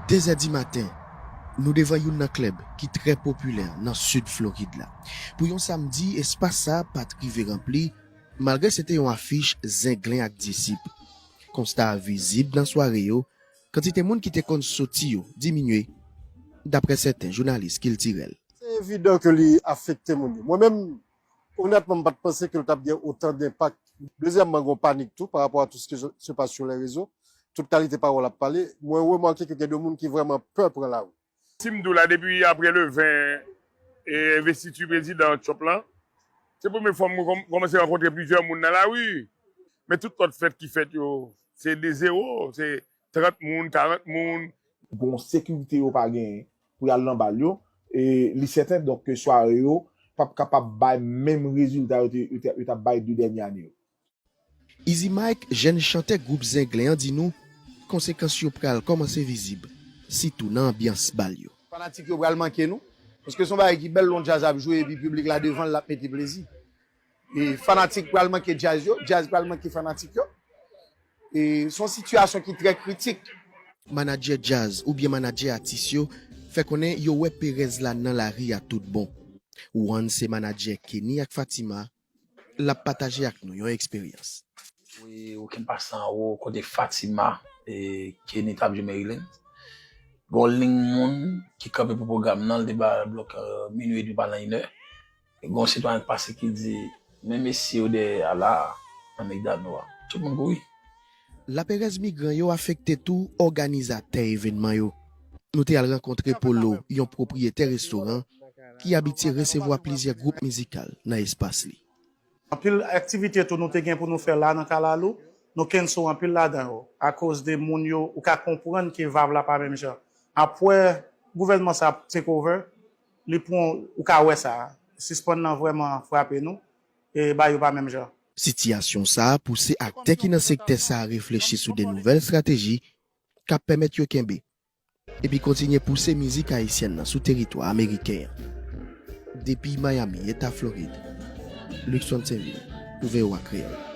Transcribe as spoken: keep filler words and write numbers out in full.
Dezè di maten, nou devan youn nan klèb ki trè popilè nan sid Florid la. Pou yon samdi, espas sa a pa t rive ranpli, malgre se te yon afich Zenglen ak Disip. Konsta a vizib nan sware yo, kantite moun ki te konn soti yo diminye, dapre sèten jounalis kiltirèl. Se evidan ke li afekte moun yo. Mwen menm, onètman, m pa t panse ke l t ap gen otan denpak. Dezyèmman, gen yon panik tou pa rapò a tout ce qui se passe sur les réseaux. Tout kalite pawòl ap pale. Mwen remake ke gen de moun ki vrèman pè pran lari. Si m di w la, depi apre le ven, e, envestiti prezidan Trump lan, se premye fwa m kòm- kòmanse rankontre plizyè moun nan lari. Men tout lòt fèt ki fèt yo, se de zewo, se trant moun, karant moun. Gen yon sekirite yo pa genyen pou y al nan bal yo. E li sèten donk ke sware yo p ap kapab bay menm rezilta yo te, yo te, yo t ap bay de dènye ane yo. Easy Mike, jèn chantè gwoup Zenglen an, di nou konsekans yo pral kòmanse vizib, sitou nan anbyans bal yo. Fanatik yo pral manke nou, paske se yon bagay ki bèl lè yon djaz ap jwe epi piblik la devan l, l ap mete plezi. E fanatik pral manke djaz yo, djaz pral manke fanatik yo. E se yon sitiyasyon ki trè kritik. Manadjè djaz oubyen manadjè atis yo fè konnen yo wè perèz la nan lari a tout bon. Juan se manadjè Kenny ak Fatima, l ap pataje ak nou yon eksperyans. Wi, okenn pase anwo kote Fatima e Kenny t ap jwe Maryland. Gen yon liy moun ki kanpe pou pwogram nan, li te ba blòk minwi edmi pa nan inè. Gen yon sitwayen k pase ki di, men mesye yo dèyè a la a, nan Mekdano a. Tout moun kouri. Laperèz migran yo afekte tou òganizatè evènman yo. Nou te al rankontre Polo, yon pwopriyetè restoran ki abitye resevwa plizyè gwoup mizikal nan espas li. Anpil aktivite tou nou te gen pou nou fè la nan Kalalou, nou cancel anpil ladan yo, akoz de moun yo, ou ka konprann ke vibe la pa menm jan. Apre gouvènman sa take over, li pran, ou ka wè sa, sispann nan vrèman frape nou, e bagay yo pa menm jan. Sitiyasyon sa a pouse aktè ki nan sektè sa a reflechi sou de nouvèl estrateji k ap pèmèt yo kenbe epi kontinye pouse mizik ayisyèn nan sou teritwa ameriken an. Depi Miami, Eta Florid, Luckson Sainvil pou V O A Kreyòl.